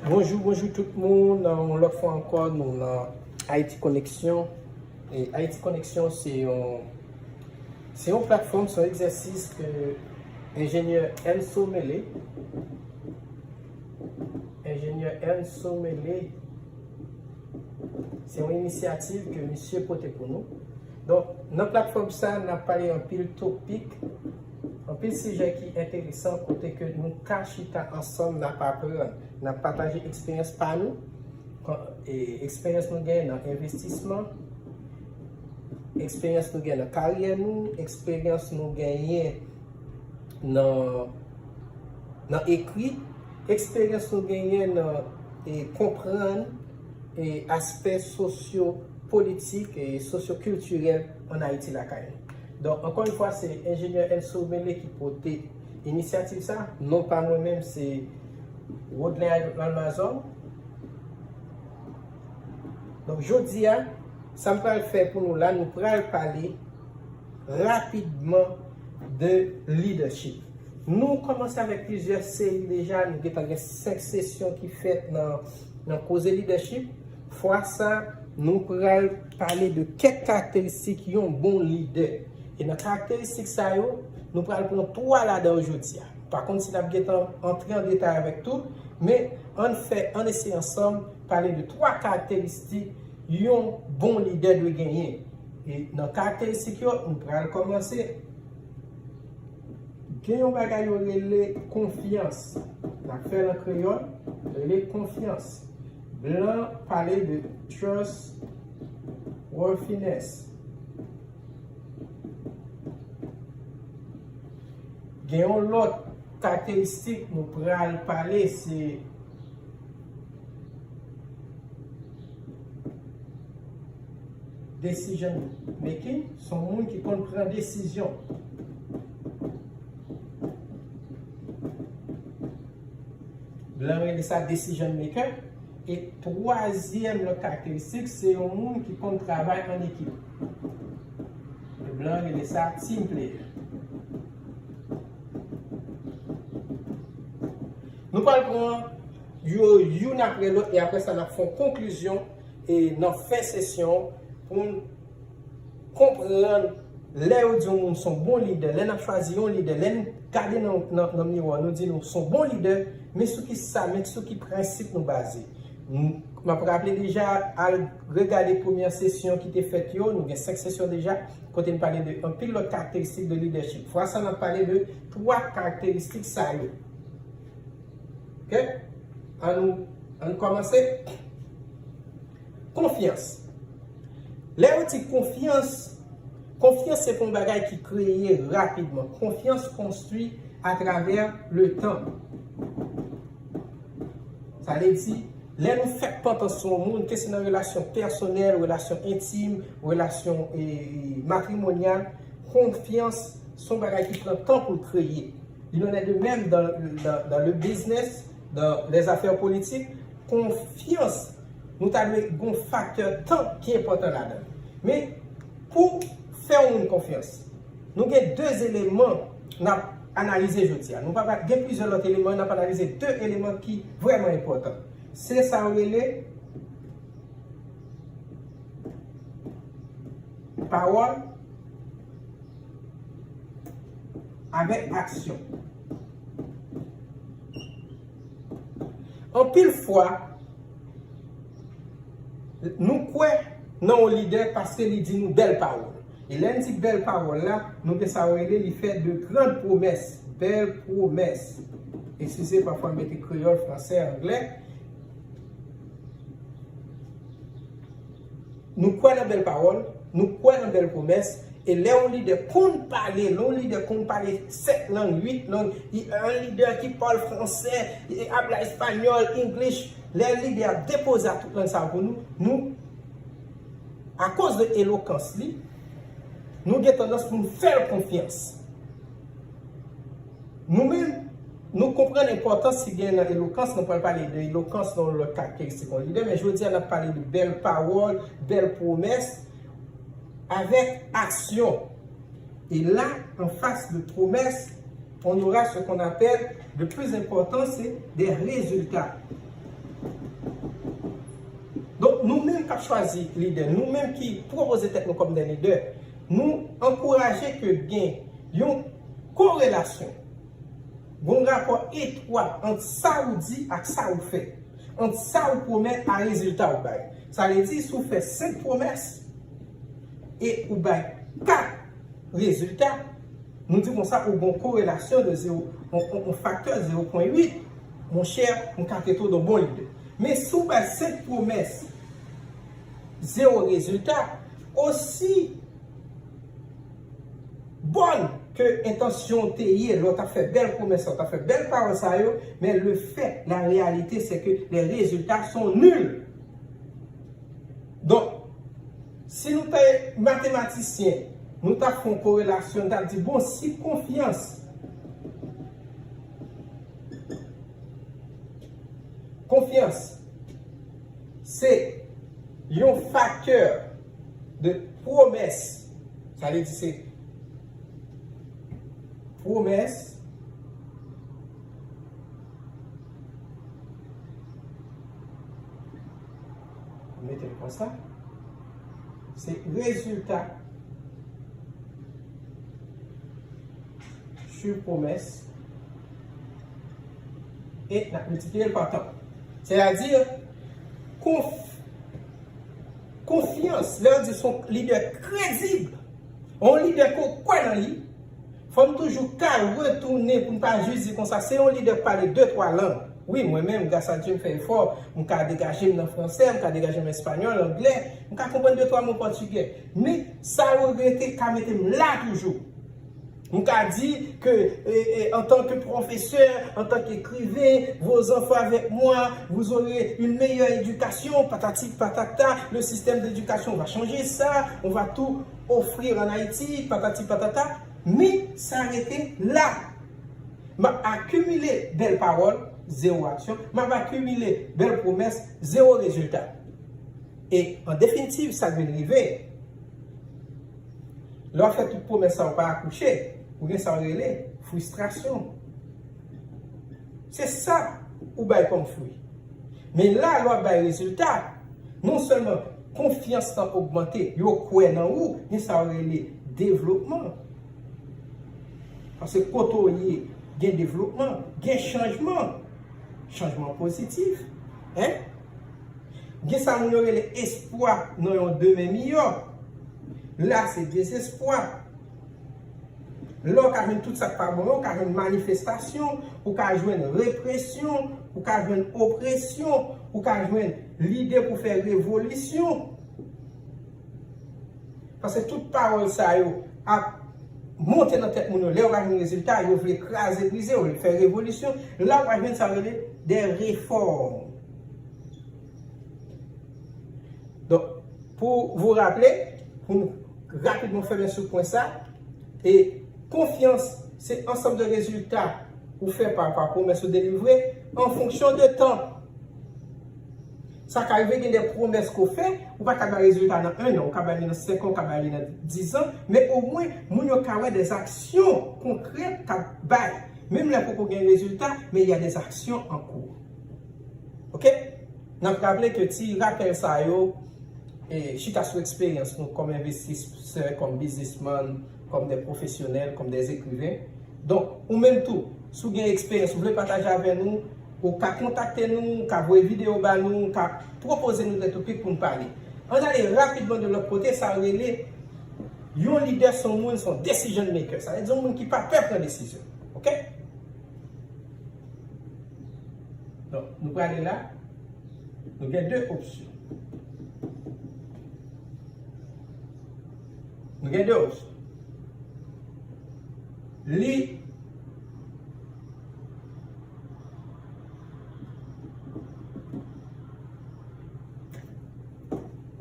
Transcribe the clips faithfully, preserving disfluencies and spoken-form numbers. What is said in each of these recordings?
Bonjou, bonjou tout moun. Yon lòt fwa ankò, nou nan Ayiti Koneksyon. E Ayiti Koneksyon, se yon, se yon platfòm, se yon egzèsis ke enjenyè Enso Mele, enjenyè Enso Mele, se yon inisyativ ke misye pote pou nou. Donk, nan platfòm sa, n ap pale anpil topik, anpil sijè ki enteresan, kote ke nou ka chita ansanm, n ap aprann, n ap pataje eksperyans pa nou, e, eksperyans nou genyen nan envestisman, eksperyans nou genyen nan karyè nou, eksperyans nou genyen nan, nan ekri, eksperyans nou genyen nan, e, konprann, e, aspè sosyo-politik e sosyo-kiltirèl ann Ayiti lakay nou. Donk, ankò yon fwa, se enjenyè Enso Mele ki pote inisyativ sa. Non pa mwen menm, se Rodley Almazor. Donk, jodi a, sa m pral fè pou nou la, nou pral pale rapidman de leadership. Nou kòmanse avèk plizyè seri deja, nou gentan gen senk sesyon ki fèt nan, nan koze leadership. Fwa sa, nou pral pale de kèk karakteristik yon bon lidè. E nan karakteristik sa yo, nou pral pran twa ladan yo jodi a. Pa konn si n ap gentan antre an detay avèk tout, men ann fè, ann eseye ansanm pale de twa karakteristik yon bon lidè dwe genyen. E nan karakteristik yo, nou pral kòmanse. Gen yon bagay yo rele konfyans. N ap fè l an kreyòl, rele konfyans. Blan pale de trustworthiness. Gen yon lòt karakteristik nou pral pale, se decision making, se yon moun ki konn pran desizyon. Blan rele sa decision maker. E twazyèm lòt karakteristik, se yon moun ki konn travay an ekip. E blan rele sa team player. Nou pral pran yo youn apre lòt, e apre sa, n ap fè yon konklizyon, e nan fen sesyon, pou n konprann lè yo di yon moun se yon bon lidè, lè n ap chwazi yon lidè, lè n gade nan, nan, nan miwa, nou di nou se yon bon lidè, men sou ki sa, men sou ki prensip nou baze. M, m ap raple deja, al regade premyè sesyon ki te fèt yo, nou gen senk sesyon deja, kote n pale de anpil lòt karakteristik de lidèchip. Fwa sa, n ap pale de twa karakteristik sa yo. Ok? Ann, ann kòmanse. Konfyans. Lè yo di konfyans, konfyans se pa yon bagay ki kreye rapidman. Konfyans konstwi atravè le tan. Sa vle di, lè nou fèk pantan sou yon moun, ke se nan relasyon pèsonèl, relasyon entim, relasyon, e, e, matrimonyal, konfyans se yon bagay ki pran tan pou l kreye. Il en est de même dans, dans, dans le business, dans les affaires politiques. Konfyans, nou ta dwe gen yon faktè tan ki enpòtan ladan l. Men, pou fè yon moun konfyans, nou gen de eleman n ap analize jodi a. Nou pa, gen plizyè lòt eleman, n ap analize de eleman ki vrèman enpòtan. Se sa yo rele pawòl avèk aksyon. Anpil fwa, nou kwè nan yon lidè paske li di nou bèl pawòl. E lè n di bèl pawòl la, nou gen sa yo rele li fè de grandes promès. Bèl pwomès. Eskize, pafwa m mete kreyòl, fransè, anglè. Nou kwè nan bèl pawòl, nou kwè nan bèl pwomès, e lè yon lidè konn pale, lè yon lidè konn pale sèt lang, uit lang, yon lidè ki pale fransè, habla español, English, lè lidè a depoze ak tout lang sa yo pou nou, nou, akoz de elokans li, nou gen tandans pou n fè l konfyans. Nou menm, nou konprann enpòtans ki gen nan elokans, nou pral pale de elokans nan yon lòt karakteristik yon lidè, men jodi a n ap pale de bèl pawòl, bèl pwomès, avèk aksyon. E la, en face de promesse, on aura ce qu'on appelle, le plus important, c'est des résultats. Donk, nou menm k ap chwazi lidè, nou menm ki pwopoze tèt nou kòm de lidè, nou ankouraje ke gen yon korelasyon, gen yon rapò etwat ant sa ou di ak sa ou fè, ant sa ou pwomèt ak rezilta ou bay. Sa vle di, si w fè senk pwomès e ou bay kat rezilta, nou di konsa ou gen yon korelasyon de zewo, yon, yon, yon faktè zewo pwen uit, monchè, m ka trete w de bon lidè. Men si w bay senk pwomès, zewo rezilta, osi bòn ke entansyon w te ye lè w t ap fè bèl pwomès sa, w t ap fè bèl pawòl sa yo, men le fait, la réalité, c'est que les résultats sont nuls. Donk, si nou te matematisyen, nou t ap fè yon korelasyon, nou t ap di, bon, si konfyans, konfyans, se yon faktè de pwomès, sa vle di se pwomès, mete l konsa, se rezilta sur pwomès e n ap miltipliye l pa tan. Sètadi, konf, konfyans, lè yo di se yon lidè kredib, yon lidè ke w kwè nan li, fò n toujou ka retounen pou n pa jis di konsa, se yon lidè k pale de, twa lang. Wi, mwen menm, gras a Dye, m fè efò, m ka degaje m nan fransè, m ka degaje m espanyòl, anglè, m ka konprann de, twa mo pòtigè. Men, sa yo rete ka mete m la toujou. M ka di ke, e, e, en tant que professeur, en tant qu'écrivain, vos enfants avec moi, vous aurez une meilleure éducation, patati patata, le système d'éducation, on va changer ça, on va tout offrir en Haïti, patati patata. Men sa rete la. M ap akimile bèl pawòl, zewo aksyon. M ap akimile bèl pwomès, zewo rezilta. E, an definitiv, sa k vin rive, lè w fè tout pwomès sa yo pa akouche, ou gen sa yo rele fristrasyon. Se sa ou bay kòm fwi. Men la, lè w ap bay rezilta, non sèlman konfyans lan ogmante, yo kwè nan ou, gen sa yo rele devlopman. Paske kote w ye, gen devlopman, gen chanjman. Chanjman pozitif. Hein? Gen sa moun yo rele espwa nan yon demen miyò. La, se dezespwa. Lè w ka jwenn tout sa k pa bon yo, w ka jwenn manifestasyon, ou ka jwenn represyon, ou ka jwenn opresyon, ou ka jwenn lide pou fè revolisyon. Paske tout pawòl sa yo ap monte nan tèt moun yo. Lè yo pa jwenn rezilta, yo vle kraze brize, yo vle fè revolisyon. La, w pa jwenn sa yo rele de refòm. Donk, pou vous rappeler, pou nou rapidman fèmen sou pwen sa, e konfyans, se ansanm de rezilta ou fè pa, pa pwomès ou delivre an fonksyon de tan. Sa ka rive gen de pwomès ke w fè, ou pa ka bay rezilta nan en an, ou ka bay li nan senk an, ou ka bay li nan diz an, men omwen, moun yo ka wè de aksyon konkrèt k ap bay. Menm lè poko gen rezilta, men y a des actions en cours. Oke? N ap raple ke ti rapèl sa yo, e, chita sou eksperyans nou kòm envestisè, kòm biznismann, kòm de pwofesyonèl, kòm de ekriven. Donk, ou menm tou, si w gen eksperyans, ou vle pataje avè nou, ou ka kontakte nou, ou ka voye videyo ba nou, ou ka pwopoze nou de topik pou n pale. Ann ale rapidman de lòt kote, sa rele yon lidè se yon moun, se yon decision maker. Sa vle di yon moun ki pa pè pran desizyon. Oke? Donk, nou prale la. Nou gen de opsyon. Nou gen de opsyon. Li,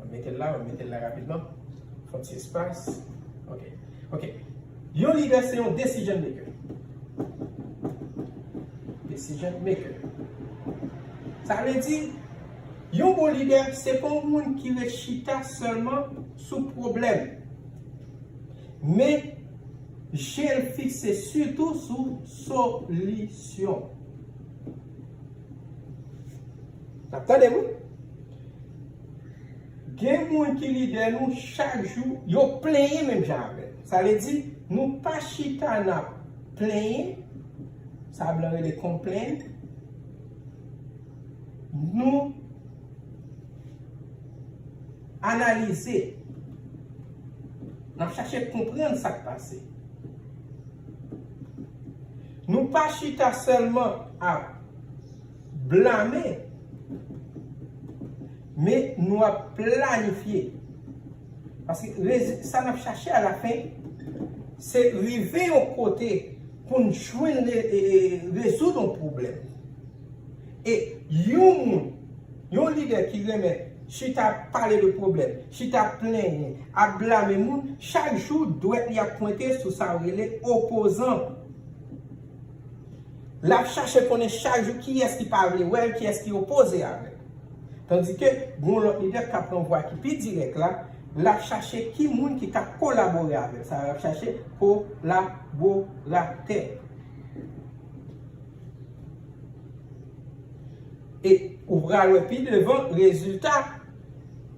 mwen mete l la, mwen mete l la rapidman. Fè yon ti espas. Ok. Ok. Yon lidè se yon decision maker. Decision maker. Sa vle di, yon bon lidè, se pa yon moun ki ret chita sèlman sou pwoblèm. Men, je l fikse sitou sou solisyon. Tande m wi. Gen moun ki lidè nou, chak jou yo plenyen menm jan avè n. Sa vle di, nou pa chita n ap plenyen, sa blan rele complain. Nou analize, n ap chache konprann sa k pase. Nou pa chita sèlman ap blame, men nou ap planifye. Paske rezi-, sa n ap chache alafen, se rive yon kote pou n jwenn re-, e, e, rezoud yon pwoblèm. E yon moun, yon lidè ki renmen chita ap pale de pwoblèm, chita ap plenyen, ap blame moun, chak jou dwèt li ap pwente sou sa yo rele opozan. L ap chache konnen chak jou kiyès ki pa vle wè l, kiyès ki opoze avè l. Tandike, gen yon lòt lidè k ap pran vwa ki pi dirèk la, l ap chache ki moun ki ka kolabore avè l. Sa l ap chache, kolaboratè. E ou pral wè pi devan, rezilta,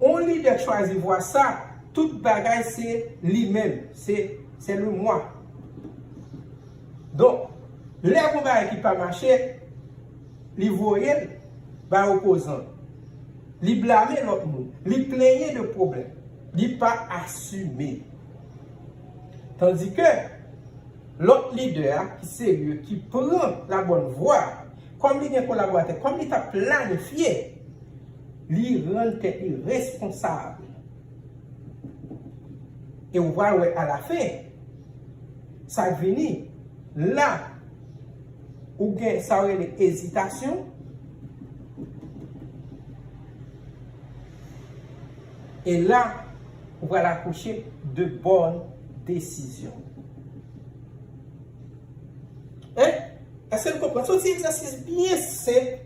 yon lidè chwazi vwa sa, tout bagay se li menm, se, se le moi. Donk, lè gon bagay ki pa mache, li voye l bay opozan. Li blame lòt moun. Li plenyen de pwoblèm. Li pa asime. Tandike, lòt lidè a ki serye, ki pran la bòn vwa, kòm li gen kolaboratè, kòm li t ap planifye, li rann tèt li responsab. E ou pral wè alafen, sa k vini, la, ou gen sa yo rele ezitasyon, e la, ou pral akouche de bòn desizyon. Hein? Èske n konprann? Se yon ti egzèsis byen senp.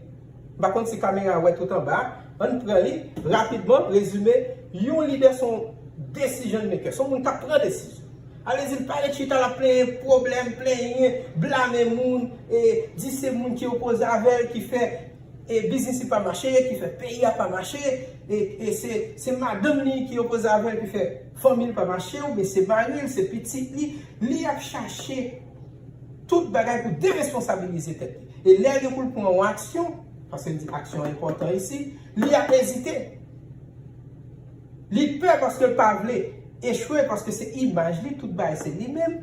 M pa konn si kamera wè tout anba. Ann pran li rapidman, rezime. Yon lidè se yon decision maker. Se yon moun k ap pran desizyon. Ale di l pa ret chita l ap plenyen pwoblèm, plenyen, blame moun, e di se moun ki opoze avè l ki fè e biznis li pa mache, ki fè peyi a pa mache, e, e se, se madanm li ki opoze avè l ki fè fanmi l pa mache, oubyen se mari l, se pitit li, li ap chache tout bagay pou deresponsabilize tèt li. E lè gen pou l pran yon aksyon, paske m di aksyon enpòtan isi, li ap ezite. Li pè paske l pa vle echwe, paske se imaj li, tout bagay se li menm,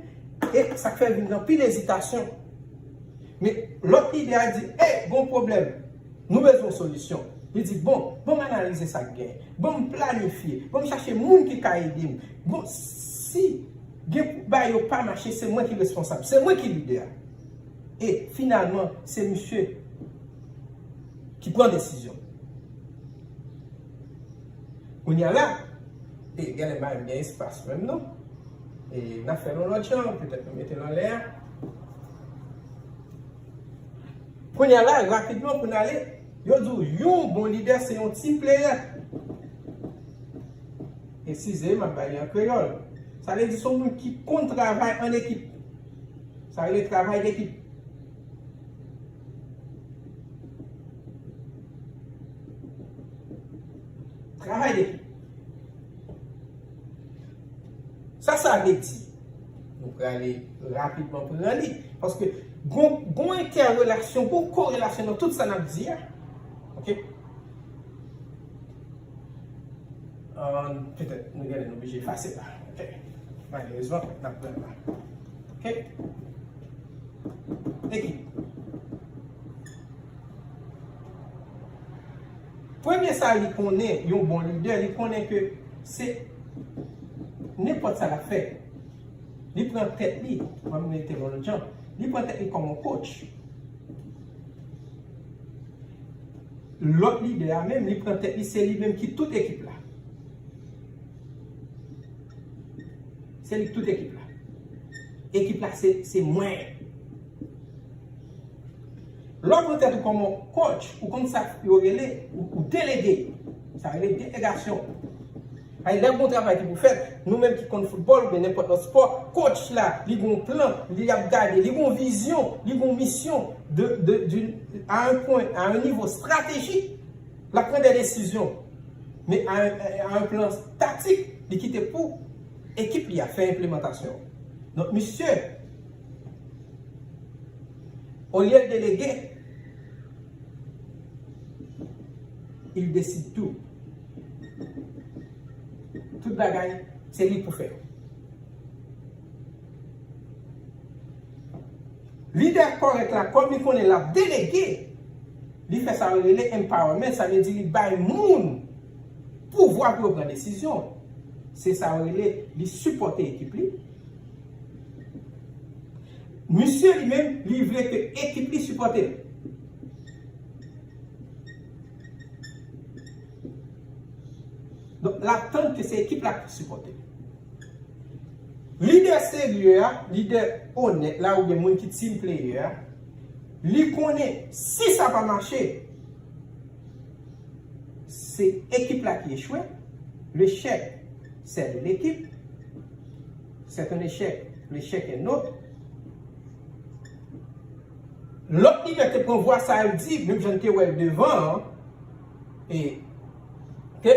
e sa k fè vin gen anpil ezitasyon. Men lòt lidè a di, ey, gon pwoblèm, nou bezwen yon solisyon. Li di, bon, ban m analize sa k genyen, ban m planifye, ban m chache moun ki ka ede m. Bon, si gen bagay yo pa mache, se mwen ki responsab, se mwen ki lidè a. E finalman, se misye ki pran desizyon. Kounye a la, e genlè m pa menm gen espas menm non. E n ap fè l yon lòt jan, petèt nou mete l anlè a. Kounye a la, rapidman pou n ale, yo di w yon bon lidè se yon team player. Eskize, m ap bay li an kreyòl. Sa vle di se yon moun ki konn travay an ekip. Sa rele travay dekip. Travay dekip. Sa sa vle di? Nou prale rapidman pran li. Paske gon, gon entèrelasyon, gon korelasyon nan tout sa n ap di a. Oke? Ahn, petèt, nou genlè nou oblije efase la. Oke. Malerezman, n ap pran la. Oke? Ekip. Premye sa li konnen, yon bon lidè, li konnen ke se nenpòt sa l ap fè. Li pran tèt li, mwen mete l yon lòt jan, li pran tèt li kòm yon coach. Lòt lidè a menm, li pran tèt li, se li menm ki tout ekip la. Se li ki tout ekip la. Ekip la, se, se mwen. Lè w pran tèt ou kòm yon coach, ou konn sa yo rele, ou, ou delege. Sa rele delegasyon. Ay, lè gon travay ki pou fèt, nou menm ki konn foutbòl oubyen nenpòt lòt spò, coach la, li gon plan, li ap gade, li gon vizyon, li gon misyon de, de, d'une, à un point, à un niveau stratégique. L ap pran de desizyon, men a, a, a yon plan taktik, li kite pou ekip li a fè enplimantasyon. Donk, misye, olye l delege, il décide tout. Tout bagay, se li pou fè yo. Lidè kòrèk la, kòm li konnen l ap delege, li fè sa yo rele empowerment, sa vle di li bay moun pouvwa pou yo pran desizyon. Se sa yo rele li sipòte ekip li. Misye li menm, li vle ke ekip li sipòte l. Donk, l ap tann ke se ekip la ki sipòte l. Lidè serye a, lidè onèt la, oubyen moun ki team player a, li konnen si sa pa mache, se ekip la ki echwe. L'échec, c'est de l'équipe. C'est un échec. L'échec est nôtre. Lòt lidè te pran vwa sa, yo di, menm jan n te wè l devan an, e ke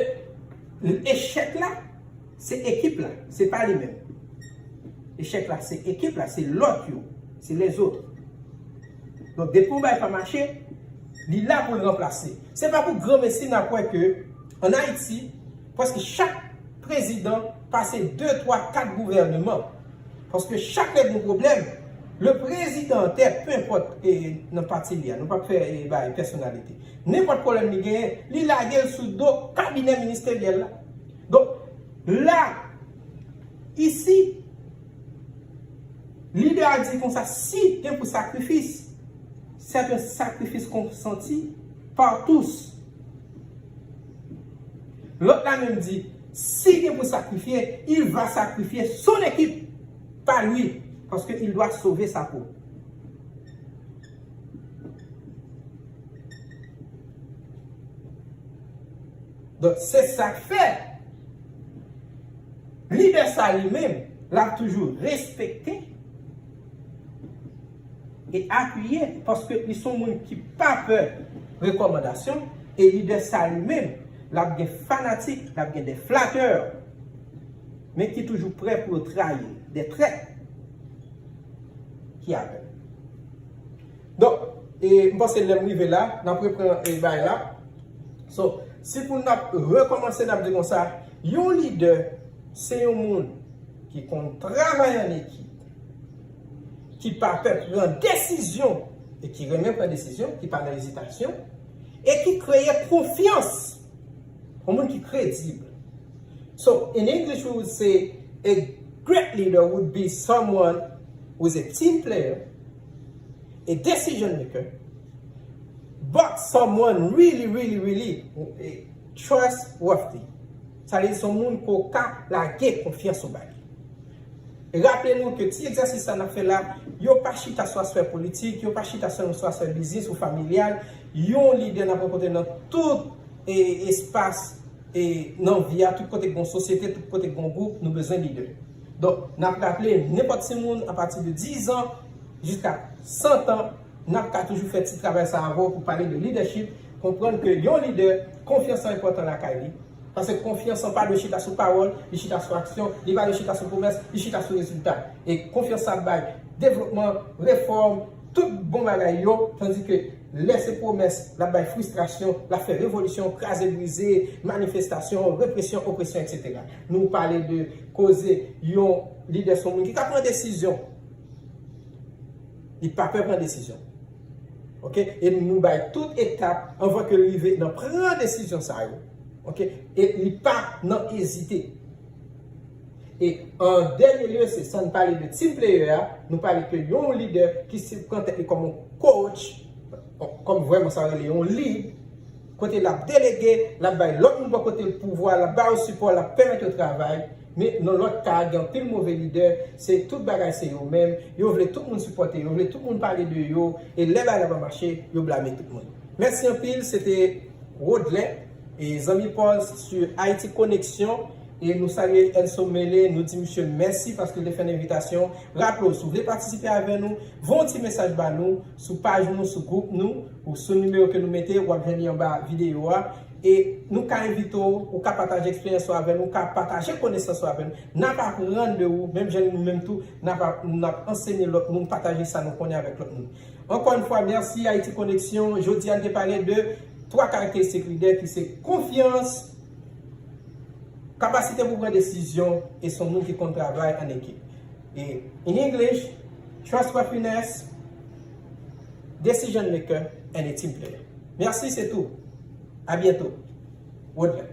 echèk la, se ekip la, se pa li menm. Echèk la, se ekip la, se lòt yo, se lèzòt. Donk, depi yon bagay pa mache, li la pou l ranplase. Se pa pou granmesi n ap wè ke, ann Ayiti, prèske chak prezidan pase de, twa, kat gouvèneman. Paske chak lè gen pwoblèm, le prezidan an tèt, peu importe, e, nan pati li a, nou p ap fè, e, bay pèsonalite. Nenpòt pwoblèm li genyen, li lage l sou do kabinè ministeryèl la. Donk, la, isi, lidè a di konsa, si gen pou sakrifis, c'est un sacrifice consenti par tous. Lòt la menm di, si gen pou sakrifye, il va sacrifier son équipe, pas lui, parce que il doit sauver sa peau. Donk, se sa k fè, lidè sa li menm, l ap toujou respekte e apiye, paske li se yon moun ki pa pè rekòmandasyon, e lidè sa li menm, l ap gen fanatik, l ap gen de flatè, men ki toujou prè pou yo trayi, de trèt ki avè l. Donk, e, m panse lè m rive la, n ap repran, e, bagay la. So, si pou n ap rekòmanse, n ap di konsa, yon lidè, se yon moun ki konn travay an ekip, ki pa pè pran desizyon, e ki renmen pran desizyon, ki pa nan ezitasyon, e ki kreye konfyans. Yon moun ki kredib. So, in English, we would say a great leader would be someone who is a team player, a decision maker, but someone really, really, really, eh, trustworthy. Sa vle di se yon moun ke w ka lage konfyans ou ba li. Raple nou ke ti egzèsis sa n ap fè la, yo pa chita sou aspè politik, yo pa chita sou, sou aspè biznis ou familyal. Yon lidè n ap rankontre nan tout, e, espas, e, nan vi a, tout kote k gen yon sosyete, tout kote k gen yon gwoup, nou bezwen lidè. Donk, n ap raple, nenpòt timoun apati de diz an jiska san an, n ap ka toujou fè ti travay sa avè w pou pale de leadership, konprann ke yon lidè, konfyans lan enpòtan lakay li. Paske konfyans lan pa dwe chita sou pawòl, li chita sou aksyon, li pa dwe chita sou pwomès, li chita sou rezilta. E konfyans sa ap bay devlopman, refòm, tout bon bagay yo, tandike lè se pwomès, l ap bay fristrasyon, l ap fè revolisyon, kraze brize, manifestasyon, represyon, opresyon, etsetera. Nou pale de koze yon lidè se yon moun ki ka pran desizyon. Li pa pè pran desizyon. Oke? E nou bay tout etap anvan ke l rive nan pran desizyon sa yo. Oke? E li pa nan ezite. E an dènye lye, se sa n pale de team player a, nou pale ke yon lidè ki si pran tèt li kòm yon coach, kòm vrèman sa rele yon lead, kote l ap delege, l ap bay lòt moun bò kote l pouvwa, l ap ba yo sipò, l ap pèmèt yo travay. Men nan lòt ka, gen anpil move lidè, se tout bagay se yo menm, yo vle tout moun sipòte, yo vle tout moun pale de yo, e lè bagay la pa mache, yo blame tout moun. Mèsi anpil, se te Rodlè, e zanmi Paul sur Haïti Connexion, E nou salye Elso Mele, nou di misye mèsi paske l te fè n envitasyon. Raple w, si w vle patisipe avè nou, voye yon ti mesaj ba nou sou paj nou, sou gwoup nou, ou sou nimewo ke nou mete, w ap jwenn li anba videyo a. E nou ka envite w, ou ka pataje eksperyans ou avè nou, ou ka pataje konesans ou avè nou. N ap aprann de ou, menm jan nou menm tou, n ap, n ap ansenye lòt moun, pataje sa nou konnen avèk lòt moun. Ankò yon fwa, mèsi Ayiti Koneksyon. Jodi a, n te pale de twa karakteristik lidè ki se konfyans, kapasite pou pran desizyon e se yon moun ki konn travay an ekip. E, in English, trustworthiness, decision maker, and a team player. Mèsi, se tou. A byento. Rodlè.